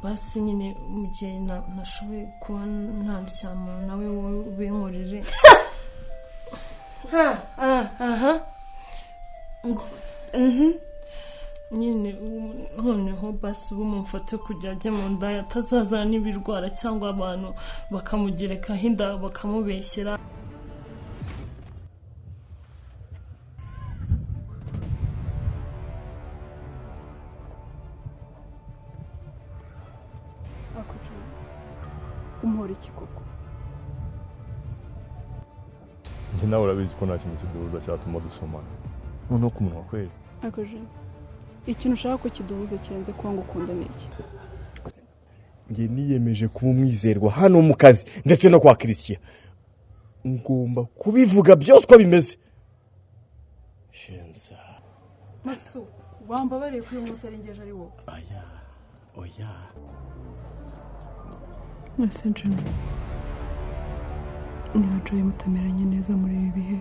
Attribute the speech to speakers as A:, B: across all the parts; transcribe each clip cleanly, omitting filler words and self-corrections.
A: Basi nyine mu gihe ntashoboye kuba ntaryamana nawe, wowe ubinkorere.
B: Ha, aha.
A: Nyine noneho basi ubu mumfate kujya ajya mu nda, atazazana n'ibirwara cyangwa abantu bakamugerekaho inda bakamubeshyera.
C: Umuhora iki koko?
D: Njye nawe urabizi ko nta kintu kiduhuza cyatuma dusomana, noneho ku munwa kweri.
C: Ariko Jane, ikintu ushaka ko kiduhuza kirenze kuba ngukunda ni iki?
E: Njye niyemeje kuba umwizerwa hano mu kazi ndetse no kwa Christian. Ngomba kubivuga byose uko bimeze. Shenza.
C: Masu, wambabariye ko uyu munsi ari ngeje ari wowe.
E: Aya, oya.
C: Ese Jane, niba Joy mutameranye neza muri ibi bihe,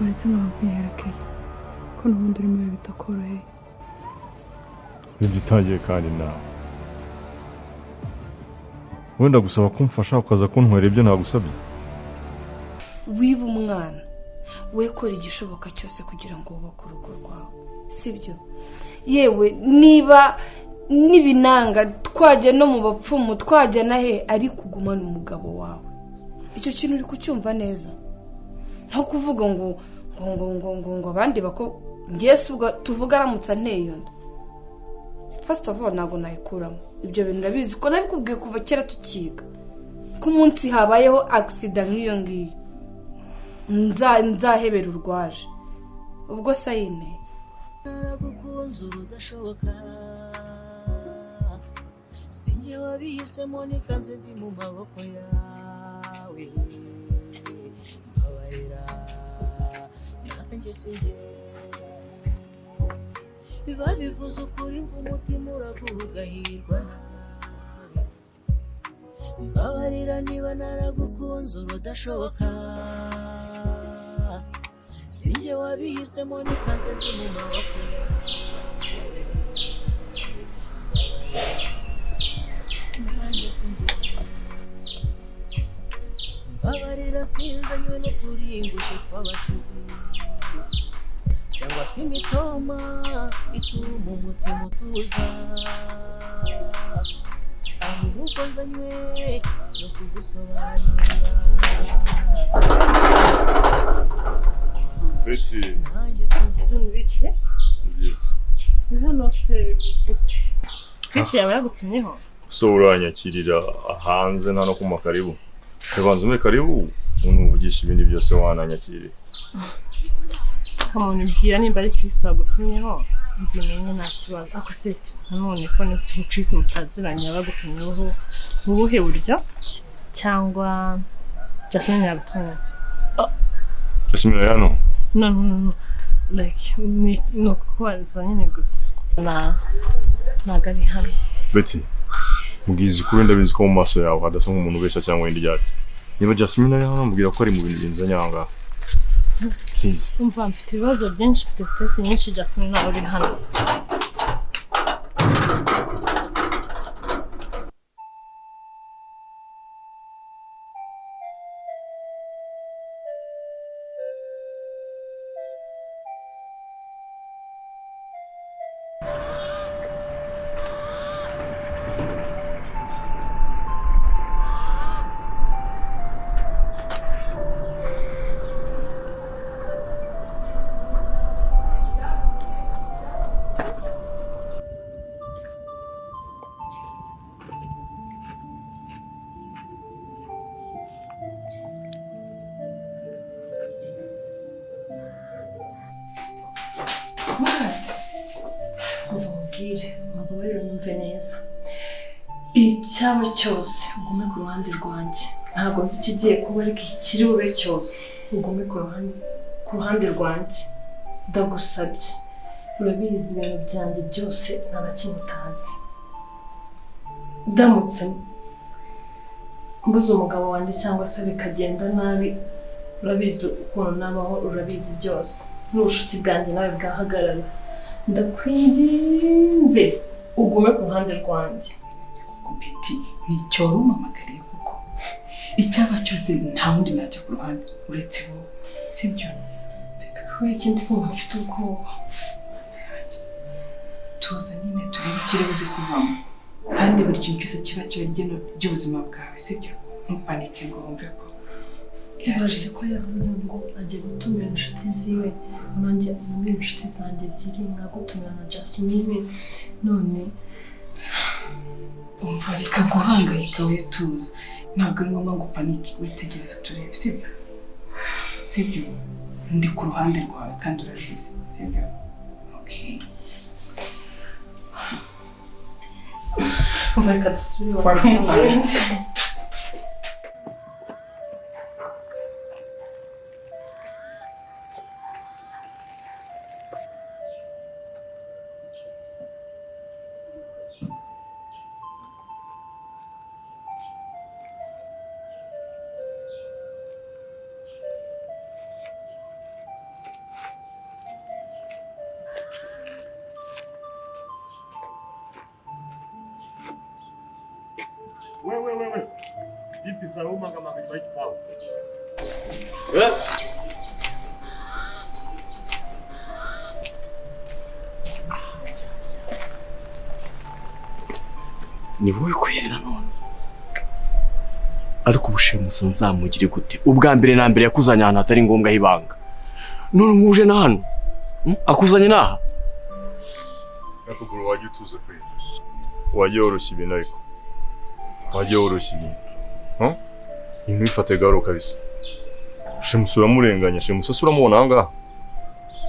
C: uretse nkaba nkwiherekeye ko n'ubundi urimo bihe bitakoroheye.
D: Nibyo utangiye kandi nawe wenda gusaba kumfasha ukaza kuntwera ibyo nagusabye.
B: Wiba umwana we, kora igishoboka cyose kugira ngo wubake urugo rwawe, sibyo? Yewe niba n'ibinanga twajya no mu bapfumu, twajya na he, ariko ugumane umugabo wawe. Icyo kintu uri kucyumva neza? Nko kuvuga ngo ngo ngo ngo ngo ngo abandi bako ngiye, si ubwo tuvuga aramutse anteye iyo nda, first of all ntabwo nayikuramo. Ibyo bintu urabizi ko nabikubwiye kuva kera tukiga, ko umunsi habayeho accident nk'iyo ngiyo nzahebera urwaje ubwo sayine.
F: Naragukunze urudashoboka, sinjye wabihisemo, nikanze ndi mu maboko yawe. Mbabarira, nanjye sinjye babivuze ukuri ngo umutima uraguha ugahirwa nabi. Mbabarira niba naragukunze urudashoboka, sinjye wabihisemo, nikanze ndi mu maboko yawe. Nanjye sinjye, mbabarira, sinzanywe n'uturingusho tw'abasizi cyangwa se imitoma ituma umutima utuza, ahubwo nzanywe no kugusobanurira.
D: Betty.
F: Nanjye sinjye.
A: John, bite?
D: Nziza.
A: Ni hano se gute? Chris yaba yagutumyeho?
D: So uranyakirira hanze nta no kuma karibu? Ubanza umpe karibu umuntu uvugisha ibindi byose wananyakiriye.
A: Kamuntu, bwira nimba ari Chris wagutumyeho mbimenye, nta kibazo. Ako se nanone ko nibyo, Chris mutaziranye yaba yagutumyeho mu buhe buryo? Cyangwa Jasmine yagutumye?
D: Jasmine ari hano?
A: No, no, no, no. Like ni ukukubaza nyine gusa, na ntabwo ari hano.
D: Betty, mbwiza ukuri, ndabizi ko mu maso yawe hadasa nk'umuntu ubeshya cyangwa wenda iryatsi. Niba Jasmine ari hano, mbwira ko ari mu bintu binzanye aha ngaha, please.
A: Umva, mfite ibibazo byinshi, mfite stress nyinshi. Jasmine ntawe uri hano.
B: What?
A: Umva mubwire, mbabarire unyumve neza. Icyaba cyose ugume ku ruhande rwanjye. Ntabwo nzi ikigiye kuba, ariko ikiri bube cyose ugume ku ruhande rwanjye, ndagusabye. Urabizi ibintu byanjye byose, nta na kimwe utazi. Ndamutse mbuze umugabo wanjye cyangwa se bikagenda nabi, urabizi ukuntu nabaho, urabizi byose, n'ubucuti bwanjye nawe bwahagarara. Ndakwinginze. Ugume ku ruhande rwanjye.
G: Betty, nicyo wari umpamagariye kuko icyaba cyose nta wundi najya ku ruhande uretse wowe, sibyo?
A: Kubera ikindi kumva mfite ubwoba.
G: Tuza nyine turebe ikiri buze kuvamo, kandi buri kintu cyose kiba kiba igeno ry'ubuzima bwawe, sibyo? Ntupanike ngo wumve ko
A: Ibaze ko yavuze ngo agiye gutumira inshuti ziwe, nanjye ntumira inshuti zanjye ebyiri, nkagutumira na Jasmine, none
G: umva reka guhangayika, we tuza, ntabwo ari ngombwa ngo upanike, witegereze turebe, sibyo? Sibyo, ndi ku ruhande rwawe kandi urabizi, sibyo? Okay.
A: Umva reka dusubire iwawe.
E: Wewe wewe. Vipi Saloma kama kibaiki pao? Eh? Ni wowe kweri nanone. Ariko ubushemusa nzamugire gute? Ubwa mbere na mbere yakuzanye ahantu hatari ngombwa hibanga. None nkuje na hano. Akuzanye naha?
D: Nakuguru wajya utuze kweri. Wajya woroshya ibintu ariko. Wajya woroshya ibintu. Ibintu bifate gahoro kabisa. Shemusa uramurenganya, Shemusa se uramubona aha ngaha?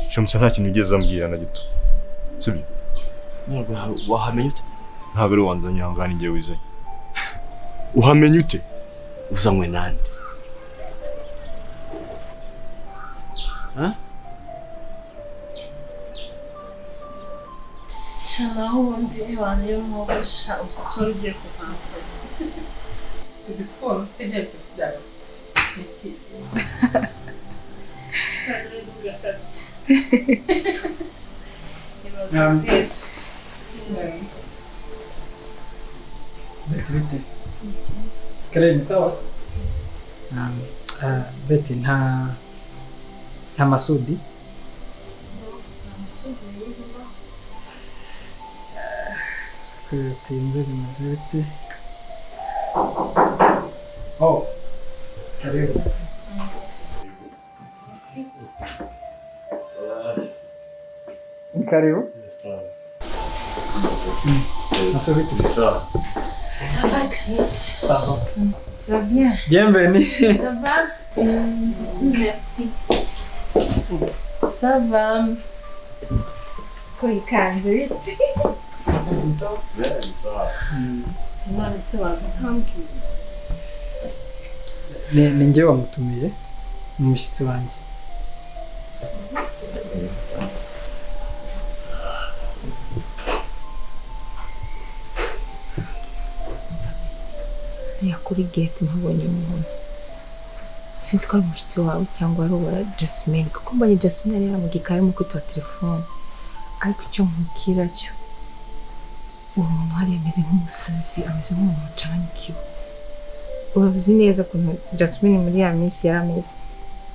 D: Shemusa nta kintu ugeze ambwira na gito. Sibyo?
E: Ntabwo wahamenya ute?
D: Ntabwo ari wanzanye aha ngaha, ni njye wizanye.
E: Uhamenya ute? Uzanywe nande?
A: Naho ubundi abantu iyo mwogosha umusatsi wari ugiye kuzansaza.
G: Uzi ko waba ufite bya bisatsi byawe Betisi.
H: Mwaramutse. Beti bite? Karen sawa? Beti nta Masudi? Siko bitinze bimeze bite? Oh, karibu. Karibu. Masudi.
D: Sawa.
I: Ça va, Chris?
H: Ça va.
I: Tu vas bien?
H: Bienvenue.
I: Ça va? Merci. Ça va. Kurikanze bite?
H: Masudi sawa?
D: Sawa.
A: Sinone se waza ukambwira.
H: Ni njye wamutumiye, ni umushyitsi wanjye.
I: Hariya kuri gate mpabonye umuntu, sinzi ko ari umushyitsi wawe cyangwa ari uwa Jasmine, kuko mbonye Jasmine ari mu gikari arimo kwitaba telefone, ariko icyo nkubwira cyo uwo muntu hariya ameze nk'umusazi, ameze nk'umuntu wacanye ikibo. Urabizi neza ukuntu Jasmine muri ya minsi yari ameze,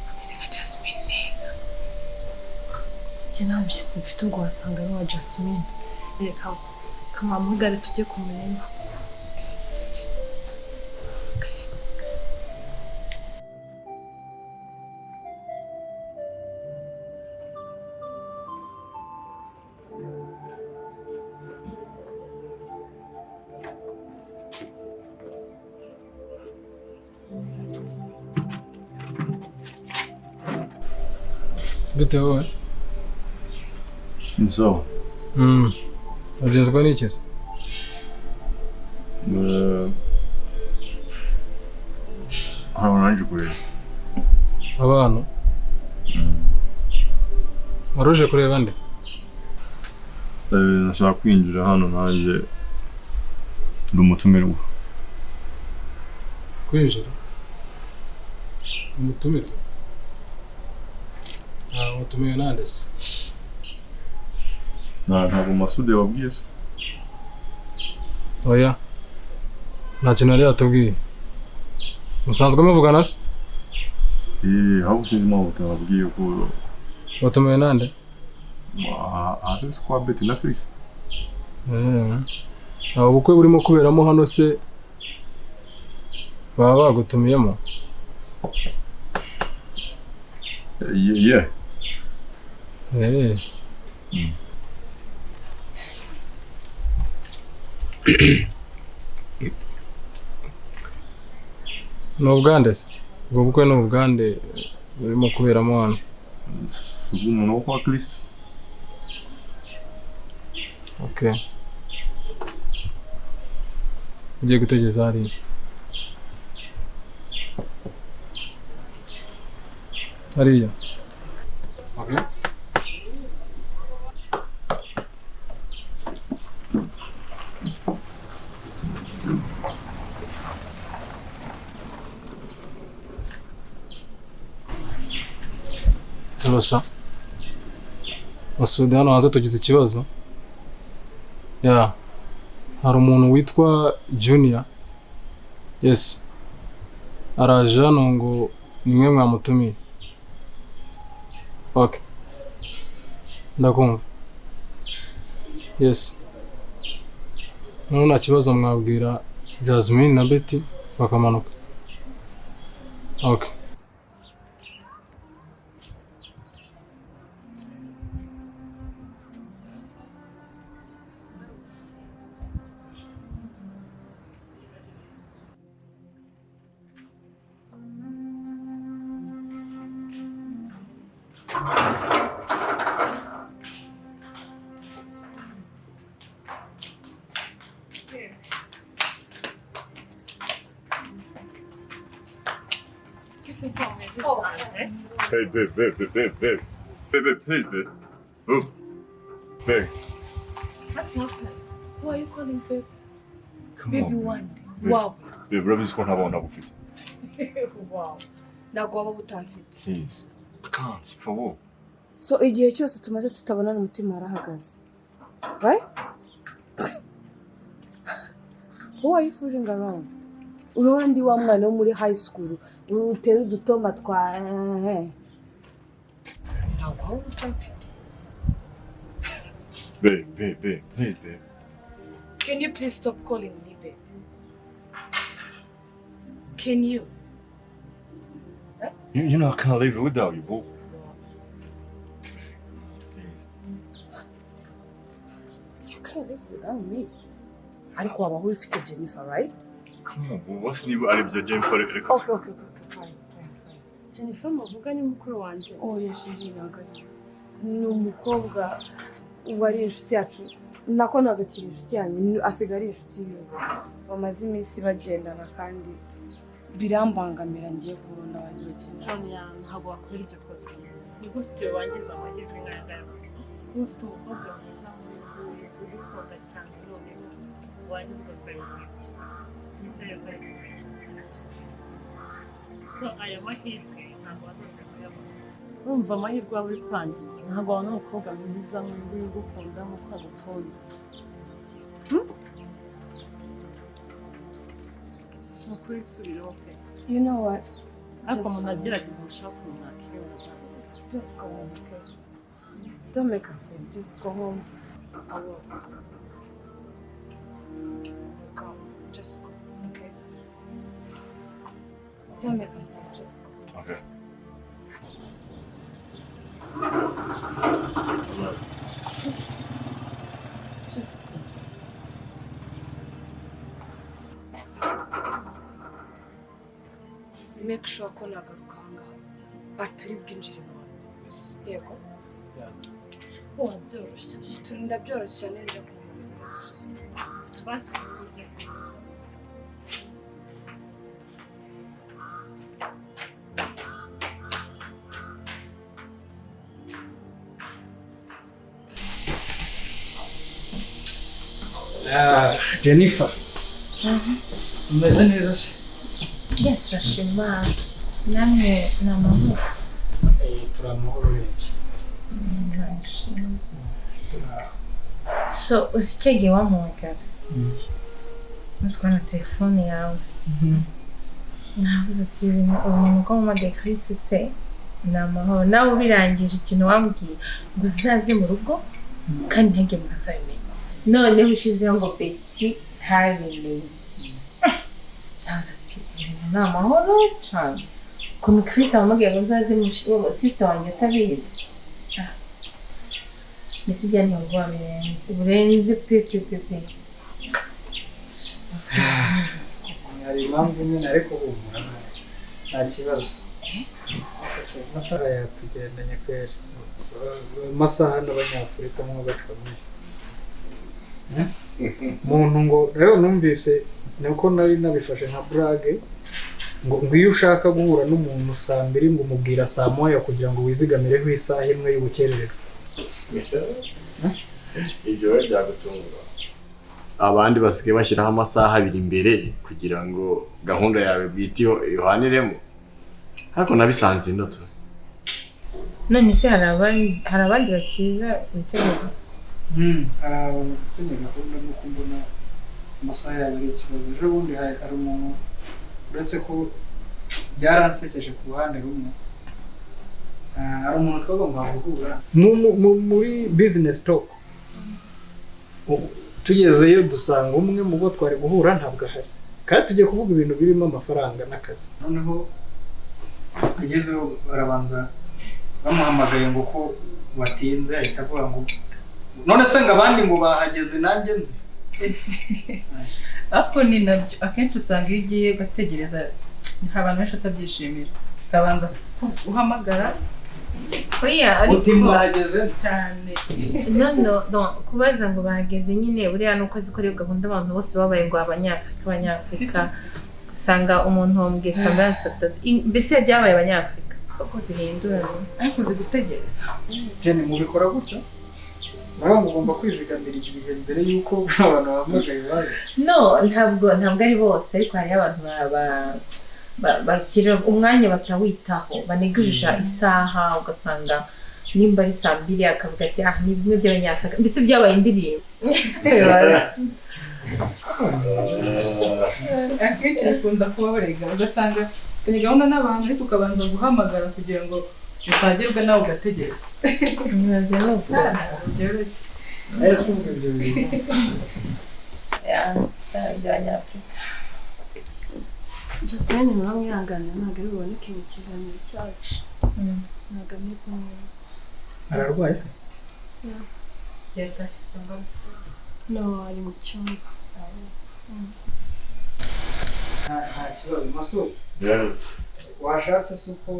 I: ameze nka Jasmine neza.
A: Njye nta mushyitsi mfite ubwo wasanga ari uwa Jasmine. Reka kamuhamagare tujye kumureba.
J: Gute wowe?
D: Ni sawa.
J: Ugezwa n'iki se?
D: Hano naje kureba.
J: Abantu? Wari uje kureba nde?
D: Nashaka kwinjira hano nanjye ndi umutumirwa.
J: Kwinjira? Umutumirwa? Watumiwe nande se?
D: Ntabwo Masudi yababwiye se?
J: Oya. Nta kintu yari yatubwiye. Musanzwe muvugana se?
D: Ahubwo sinzi impamvu utababwiye ko
J: Watumiwe nande?
D: Aha si kwa Betty na Chris.
J: Abo bukwe burimo kuberamo hano se baba bagutumiyemo?
D: Yeah.
J: Ni ubwande se? Ubwo bukwe ni ubwande burimo kuberamo hano.
D: Si ubw'umuntu wo kwa Chris.
J: Okay. Ugiye gutegereza hariya. Hariya. Okay. Turasa. Masudi hano hanze tugize ikibazo. Yeah. Hari umuntu witwa Junior. Yes. Araje hano ngo nimwe mwamutumiye. Okay. Ndakumva. Yes. None nta kibazo mwabwira Jasmine na Betty bakamanuka. Okay.
D: Hey, babe, babe, babe, babe, babe. Babe, babe, please, babe. Oh. Babe.
B: What's happening? Who are you calling, babe?
D: Come
B: baby
D: on,
B: one.
D: Babe.
B: Wow.
D: Babe, urabizi ko ntabona nagufite.
B: Wow. Ntabwo waba utamfite.
D: Please. I can't. For what?
B: So igihe cyose tumaze tutabonana umutima warahagaze. Right? Who are you fooling around? Urabona ndi wa mwana wo muri high school utera udutoma twa ntabwo waba utamfite.
D: Babe, babe, babe, please, babe.
B: Can you please stop calling me babe? Can you? Huh?
D: You know I can't live without you, boo. Please.
B: You can't live without me. Ariko wabaho ufite Jennifer, right?
D: Come on, boo. What's niba ari ibya Jennifer reka.
B: Okay, okay, okay, fine, fine, fine.
A: Jennifer muvuga ni mukuru wanjye.
B: Oh, yes, ni umukobwa wari inshuti yacu. Nako ntabwo akiri inshuti yanyu, asigaye ari inshuti yiwe. Bamaze iminsi bagendana kandi birambangamira ngiye kubona bari bagendana.
A: Junior, ntabwo wakora iryo kosa. Ni gute wangiza amahirwe nk'aya ngaya? Kuba ufite umukobwa mwiza nk'uyu ugukunda cyane noneho wangiza ugakora ibyo. Nizere ko ari kubeshya nabyo. Ko aya mahirwe ntabwo wazongera kuyabona. Urumva amahirwe waba uri kwangiza. Ntabwo wabona umukobwa mwiza nk'uyu ugukunda nk'uko agukunda. Ni ukuri subireho pe.
B: You know what?
A: Ariko umuntu agerageza mushaka umuntu nakiyobora.
B: Just go home, okay? Don't make a scene. Just go home. I will. Go. Just go, okay? Don't make a scene. Just go.
D: Okay.
B: Just go. Make sure ko nagaruka ahangaha atari bwinjire mu bantu. Yego.
A: Wabyoroshye.
B: Ndabyoroshya neza kumubona.
A: Basi.
H: Jennifer. Umeze neza se?
I: Yeah, turashima. Namwe ni amahoro.
H: Turi amahoro urebye.
I: So, uzi icyo gihe wampamagara? Maze kubona telefone yawe, navuze ati umuntu ko mpamagaye Chris se ni amahoro? Nawe ubirangije, ikintu wambwiye ngo uzaze mu rugo kandi ntagire umuntu azabimenya, noneho ushizeho ngo Betty ntabimenye. Navuze ati ibintu ni amahoro cyane, ukuntu Chris ampamagaye ngo nzaze, sister wanjye atabizi. Ah. Mbese byanteye ubwoba birenze burenze pe pe pe pe.
H: Hari impamvu nyine, ariko humura, nta kibazo. Ese amasaha yatugendanye kweri? Amasaha n'Abanyafurika mwo bacamwe muntu ngo rero numvise ni uko nari nabifashe nka blague, ngo iyo ushaka guhura n'umuntu saa 2, ngo umubwira saa 1 kugira ngo wizigamireho isaha imwe y'ubukererwe.
E: Ibyo we byagutungura, abandi basigaye bashyiraho amasaha 2 imbere kugira ngo gahunda yawe bwite ihaniremo, ariko nabisanze ino tu.
I: None se hari abandi bakiza bitegura?
H: Hari abantu dufitanye gahunda, nuko mbona amasaha yabo ari ikibazo. Ejo bundi hari umuntu, uretse ko byaransekeje ku ruhande rumwe. Ah, hari umuntu twagombaga guhura muri business talk. Tugezeyo dusanga umwe mu bo twari guhura ntabwo ahari, kandi tugiye kuvuga ibintu birimo amafaranga n'akazi. Noneho agezeho barabanza bamuhamagaye ngo ko watinze, ahita avuga ngo none se ngo abandi ngo bahageze nanjye nzi.
G: Ariko ni nabyo, akenshi usanga iyo ugiye ugategereza abantu benshi batabyishimira, ukabanza uhamagara.
I: Oya, ariko
H: Uti mwahageze?
G: Cyane.
I: No, kubaza ngo bahageze nyine, buriya ni uko azi ko ariyo gahunda. Abantu bose babaye ngo Abanyafurika, Abanyafurika, usanga umuntu wamubwiye saa 1, saa 3, mbese byabaye Abanyafurika koko duhindura.
G: Ariko uzi gutegereza.
H: Jenny, mubikora gutyo? Murabona ngo ugomba kwizigamira igihe mbere y'uko abantu bahamagaye baza.
I: No, ntabwo ari bose, ariko hariho abantu bagira umwanya batawitaho, banegirija isaha, ugasanga nimba ari saa 2 akavuga ati ah, ni bimwe by'Abanyafurika, mbese byabaye indirimbo.
G: Akenshi bikunda kuba barega, ugasanga ufitanye gahunda n'abantu ariko ukabanza guhamagara kugira ngo utagerwa, nawe ugategereza.
I: Ntibaze nuko.
G: Ntabwo byoroshye.
H: Ese ubwo ibyo bintu
I: By'Abanyafurika.
A: Jasmine muramwihanganira, ntabwo ari buboneke mu kiganiro cyacu, ntabwo ameze neza.
H: Ararwaye se?
G: Yatashye cyangwa mu cyumba?
A: No, ari mu cyumba.
H: Nta kibazo, Masu. Washatse se uko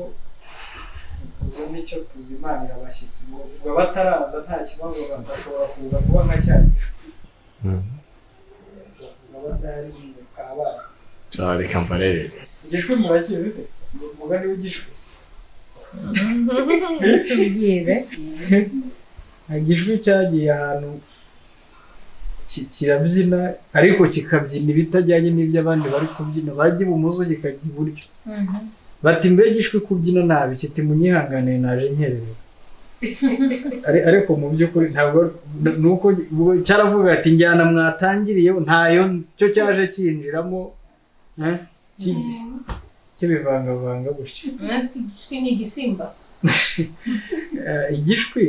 H: uzana icyo tuzimanira abashyitsi, ngo ubwo bataraza nta kibazo, bashobora kuza kuba nka cya gishwi ngo badahari ngo kabaye.
E: Reka mbarebe.
H: Igishwi murakizi se? Umugani w'igishwi?
I: Tubwire.
H: Igishwi cyagiye ahantu kirabyina, ariko kikabyina ibitajyanye n'ibyo abandi bari kubyina, bajya ibumoso kikajya iburyo. Bati mbe gishwi, kubyina nabi? Kiti munyihanganiye, naje nkererewe. Ariko mu by'ukuri ntabwo ni uko ubwo cyaravuga ati njyana mwatangiriyeho ntayo nzi, cyo cyaje cyinjiramo kibivangavanga gutyo.
I: Mwese igishwi ni igisimba?
H: Igishwi,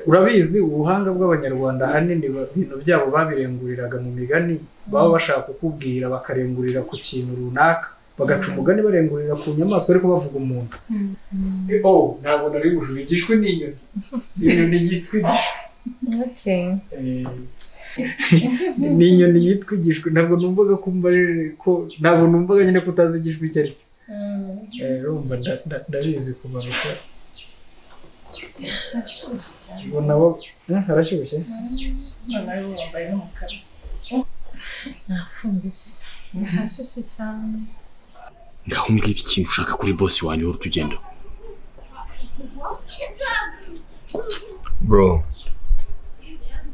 H: urabizi ubuhanga bw'Abanyarwanda, ahanini ibintu byabo babirenguriraga mu migani. Baba bashaka kukubwira bakarengurira ku kintu runaka, bagaca umugani barengurira ku nyamaswa ariko bavuga umuntu. Oh, ntabwo nari bujura. Igishwi ni inyoni, inyoni yitwa igishwi. Ni inyoni yitwa igishwi. Ntabwo numvaga ko umbajije ko, ntabwo numvaga nyine ko utazi igishwi icyo ari cyo. Urumva ndabizi kubarusha.
G: Arashyushye cyane.
H: Ngo nabo arashyushye.
G: Noneho wambaye n'umukara.
I: Nafumbise, arashyushye cyane.
E: Ngaho mbwira ikintu ushaka kuri boss wanjye uhora utugenda.
D: Bro,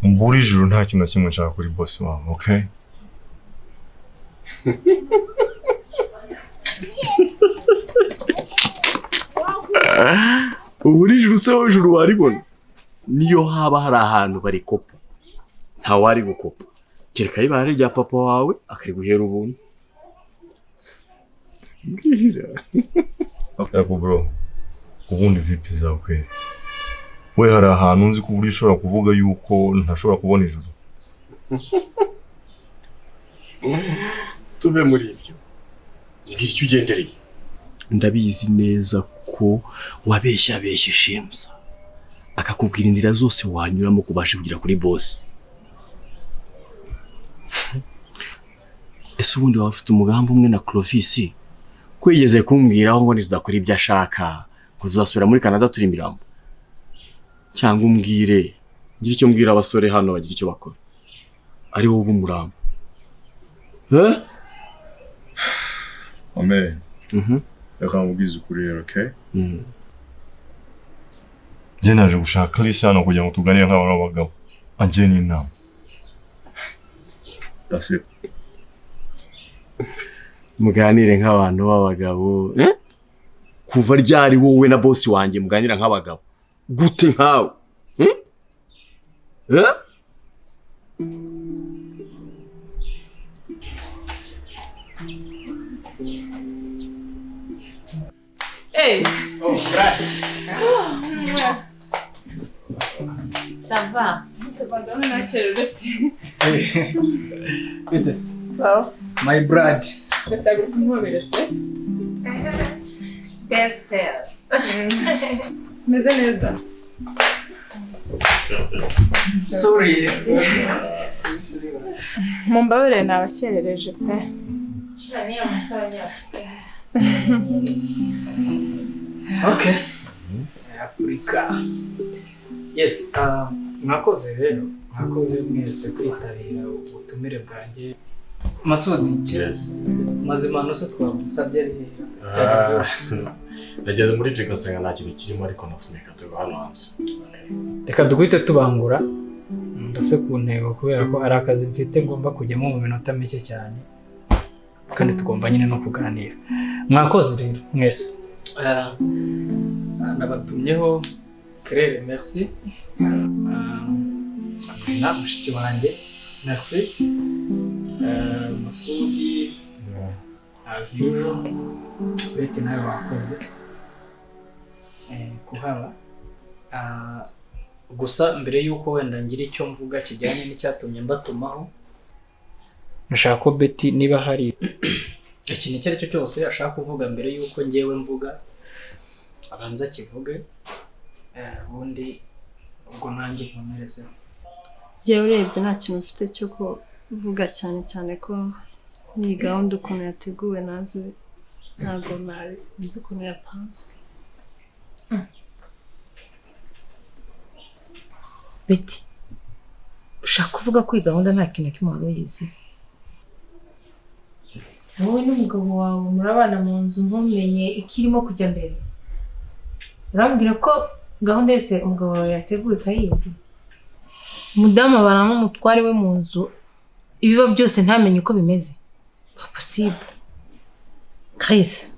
D: mbura ijuru, nta kintu na kimwe nshaka kuri boss wawe, okay?
E: Ubu ijuru se wowe ijuru waribona? Niyo haba hari ahantu barikopa, ntawari gukopa. Kereka ibara rya papa wawe akariguhera ubuntu. Mbwira.
D: Ariko bro, ubundi vipi zawe kweli? We hari ahantu nzi ko uburyo ushobora kuvuga yuko ntashobora kubona ijuru.
E: Tuve muri ibyo. Mbwira icyo ugendereye. Ndabizi neza ko wabeshya abeshya Shemusa akakubwira inzira zose wanyuramo kubasha kugera kuri boss. Ese ubundi waba ufite umugambi umwe na Clovis kwigeze kumbwiraho ngo ntitudakora ibyo ashaka ngo tuzasubira muri Canada turi imirambo? Cyangwa umbwire ngira icyo mbwira abasore hano bagira icyo bakora ari wowe umurambo. Eh?
D: Amen. Reka nkubwize ukuri rero, okay? Njye naje gushaka Chris hano kugira ngo tuganire nk'abantu b'abagabo. Angiye n'inama. That's it.
E: Muganire nk'abantu b'abagabo. Eh? Kuva ryari wowe na boss wanjye muganira nk'abagabo? Gute nkawe? Eh? Eh?
K: Hey.
H: Oh, right.
I: Ça va?
K: Ça va, ndabona nakerewe.
H: Bite se?
K: Sawa.
H: My brad.
K: Ndaguha kumpobera se?
I: Belle sœur.
K: Meze neza.
H: Sorry. Sorry.
K: Mumbabarire nabakerereje pe.
I: Shani amasaha nyafurika.
H: Okay. Afrika. Yes, mwakoze rero, mwakoze mwese kwitabira ubutumire bwanjye. Masudi,
E: Yes.
H: Mazimano se twagusabye ari byagenze.
E: Nageze muri frigo nsanga nta kintu kirimo ariko natumika tuba hano hanze.
H: Reka duhite tubangura ndase ku ntego kubera ko ari akazi mfite ngomba kujyamo mu minota mike cyane kandi tugomba nyine no kuganira. Mwakoze rero mwese. Nabatumyeho Claire, merci. Sabrina mushiki wanjye, merci. Masudi, as usual, Betty nawe wakoze kuhaba. Gusa mbere yuko wenda ngira icyo mvuga kijyanye n'icyatumye mbatumaho, nashaka ko Betty niba hari ikintu icyo ari cyo cyose ashaka kuvuga mbere yuko ngewe mvuga abanza kivuge, ubundi ubwo nanjye nkomerezeho.
A: Njyewe urebye nta kintu mfite cyo kuvuga cyane cyane ko ni gahunda ukuntu yateguwe nazo ntabwo nzi ukuntu yapanzwe.
I: Betty, ushaka kuvuga ko iyi gahunda nta kintu na kimwe wari uyizi? Wowe n'umugabo wawe murabana mu nzu ntumenye ikirimo kujya mbere. Urambwira ko gahunda yose umugabo wawe yateguye utayizi? Umudamu abana n'umutware we mu nzu ibiba byose ntamenye uko bimeze. Pas possible. Chris,